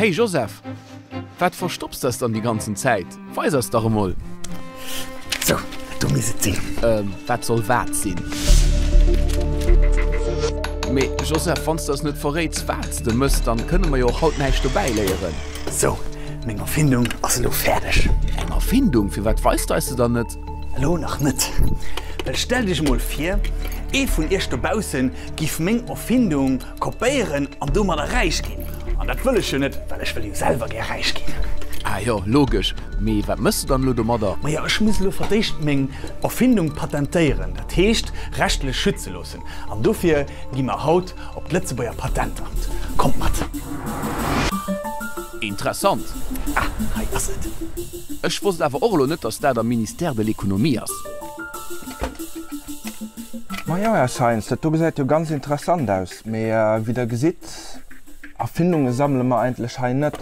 Hey Joseph, wat verstopps de eis dann déi ganzen Zäit? Weis eis dach emol! Sou, do misst et sinn. Ähm, wat soll wat sinn? Mee Joseph, wann s de eis net verréits, wat s de mëss, dann kënne mer jo och haut näischt dobäi léieren. Sou, meng Erfindung ass elo fäerdeg. Eng Erfindung? Firwat weis de eis se dann net? Elo nach net. Well stellt iech emol vir, ee vun iech dobaussen giff meng Erfindung kopéieren an domadder räich ginn. An dat wëll ech jo net, well ech wëll jo selwer gär räich ginn. Ah jo, logesch. Mee wat mëss de dann elo domadder? Majo, ech muss elo fir d'éischt meng Erfindung patentéieren, dat heescht rechtlech schütze loossen. An dofir gi mer haut op d'Lëtzebuerger Patentamt. Kommt mat! Interessant. Ah, hei ass et. Ech wosst awer och elo net, dass dat am Ministère de l'Economie ass. Majo, Här Science, dat do gesäit jo ganz interessant aus. Mee wéi Der gesitt, Erfindunge sammele mer eigentlech hei net.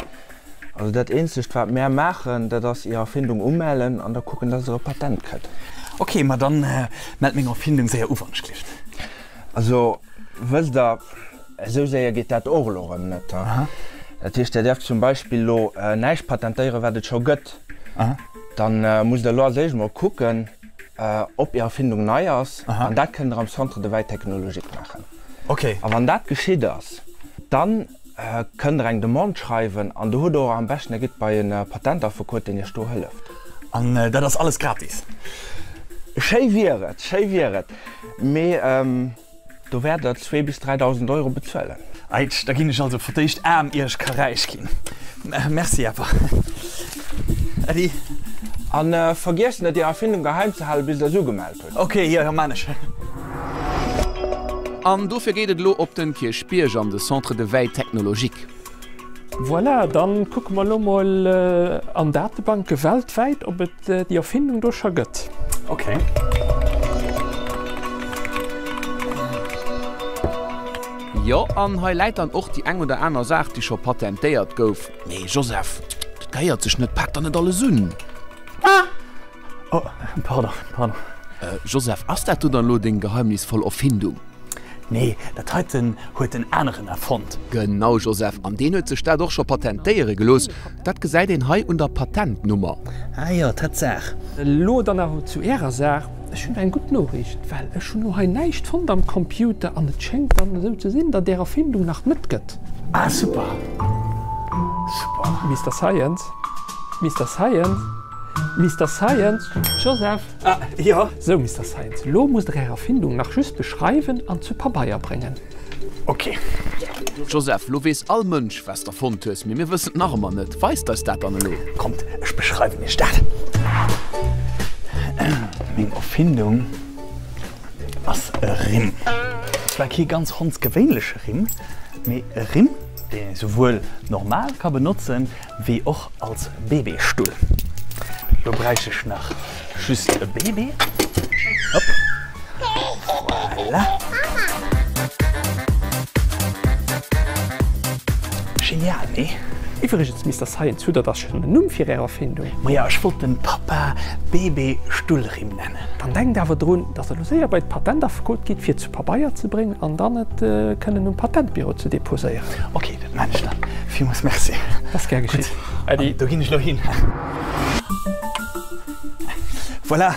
Also dat eenzegt, wat mär maachen, dat ass Är Erfindung umellen an da kucken, dass Der e Patent kritt. Ok, ma dann mellt meng Erfindung séier u, wann ech gleeft. Also, wësst Der, Esou séier geet dat och elo erëm net. Dat heescht, Der däerft zum Beispill elo näischt patentéieren, wat et scho gëtt. Dann musst Der elo als éischt emol kucken, ob Är Erfindung nei ass. An dat kënnt Der am Centre de veille technologique maachen. A wann dat geschitt ass, dann kënnt Der eng Demande schreiwen. An do hutt Der och am beschten, Der gitt bei e Patentaffekot, deen Iech do hëlleft. An dat ass alles gratis? Schéi wier et, schéi wier et. Mee. Do wäert der zwee bis 3.000 Euro bezuelen. Eitsch, da ginn ech also fir d'éischt aarm ier ech ka räich ginn. Merci awer. Äddi. A vergiesst net är Erfindung geheim ze halen bis der se ugemellt hutt. Ok, jo, jo, maan ech. An dofir geet et elo op den Kierchbierg an de Centre de Veille Technologique. Voilà, dann kucke mer elo mol an Datebanke weltwäit, ob et déi Erfindung do scho gëtt. Ok. Jo, an hei läit dann och déi eng oder aner Saach, déi scho patentéiert gouf. Mee Joseph, dat gehéiert sech net, pak der net alles un! Oh, pardon, pardon. Joseph, ass dat do dann elo deng geheimnisvoll Erfindung? Nee, dat heiten huet en aneren erfonnt. Genau, Joseph, an deen huet sech dat och scho patentéiere gelooss. Dat gesäit een hei un der Patentnummer. Ah jo, Tatsaach. Elo dann awer zu ärer Saach. Ech hunn eng gutt Noriicht, well ech hunn elo hei näischt fonnt am Computer an et schéngt dann esou ze sinn, datt är Erfindung nach net gëtt. Ah, super, super. Mister Science, Mister Science. Mister Science, Joseph! Ah, jo. Sou, Mister Science, lo musst der Är Erfindung nach just beschreiwen an zu Pabeier bréngen. Ok. Joseph, lo weess all Mënsch, wat s d'erfonnt hues, mee mir wëssen et nach ëmmer net. Weist eis dat dann elo. Kommt, ech beschreiwen iech dat. Meng Erfindung ass e Rimm. Zwar kee ganz hondsgewéinleche Rimm, mee e Rimm, deen ee souwuel normal ka benotzen, wéi och als Babystull. Lo bräicht ech nach just e Baby. Hopp. Voilà. Genial, nee? Iwwregens, Mister Science, hutt der da schonn en Numm fir Är Erfindung? Maja, ech wollt den Papa-Baby-Stullrimm nennen. Dann denkt awer drun, dass der lo séier bei d'Patentaffekot gitt, fir zu Pabeier ze bréngen an dann et kënnen um Patentbüro ze deposéieren. Ok, dat maan ech dann. Villmools Merci. Dat ass gär geschitt. Äddi. Do ginn ech lo hin. Voilà,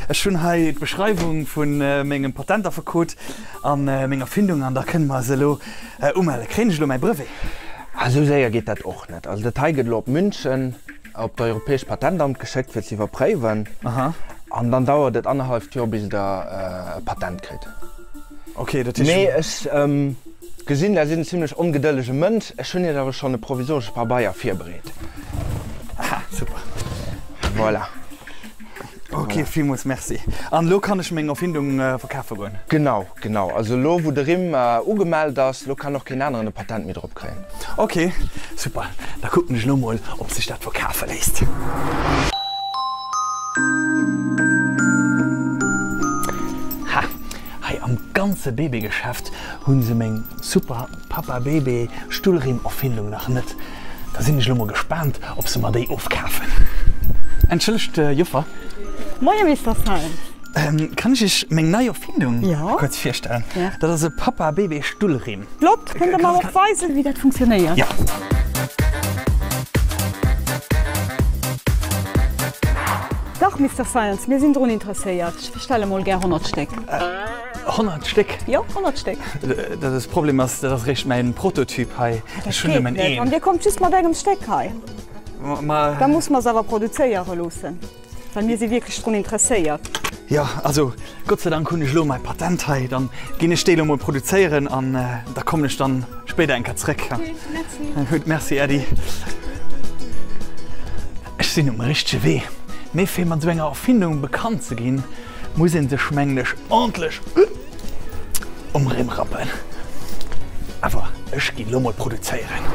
ech hunn hei d'Beschreiwung vu mengem Patentaffekot a meng Erfindung an da kënne mer se elo umellen. Kréien ech elo mäi Brevet? Ah, esou séier geet dat och net. Also dat hei gëtt elo op München op d'Europäescht Patentamt geschéckt fir ze iwwerpréiwen. An dann dauert et annerhalleft Joer bis der e Patent kritt. Okay, dat heescht. Mee ech gesinn, der sidd en zimlech ongedëllege Mënsch. Ech hunn iech awer schonn e provisoresche Pabeier virbereet. Aha, super. Voilà. Ok, villmools Merci. An elo kann ech meng Erfindung verkafe goen? Genau, genau. Also elo wou de Rimm ugemellt ass, elo kann och keen aneren e Patent méi drop kréien. Ok, super. Da kucken ech elo mol, ob sech dat verkafe léisst. Ha, hei am ganze Babygeschäft hu se meng super Papa-Baby-Stullrimm-Erfindung nach net. Da sinn ech elo mol gespaant, ob se mer déi ofkafen. Entschëllegt, Joffer. Moie Mister Science. Kann ech Iech meng nei Erfindung kuerz virstellen? Dat ass e Papa-Baby-Stullrimm. Flott. Kënnt Der mer och weisen, wéi dat funktionéiert? Jo. Dach, Mister Science, mir sinn drun interesséiert. Ech bestelle mol gär 100 Stéck. 100 Stéck? Jo, 100 Stéck. Dat ass Problem ass, dat ass réischt mäin Prototyp hei. Ech hunn nëmmen een. An Dir kommt just mat engem Stéck hei? Ma. Da musse mer se awer produzéiere loossen, well mir si wierklech drun interesséiert. Jo, also Gott sei Dank hunn ech elo mäi Patent hei. Dann ginn ech déi elo mol produzéieren an da kommen ech dann spéider eng Kéier zréck. Ok, merci. Gutt, merci Äddi. Ech sinn um richtege Wee. Mee fir mat esou enger Erfindung bekannt ze ginn, muss een sech mengen ech ordentlech um Rimm rappen. Awer ech ginn elo mol produzéieren.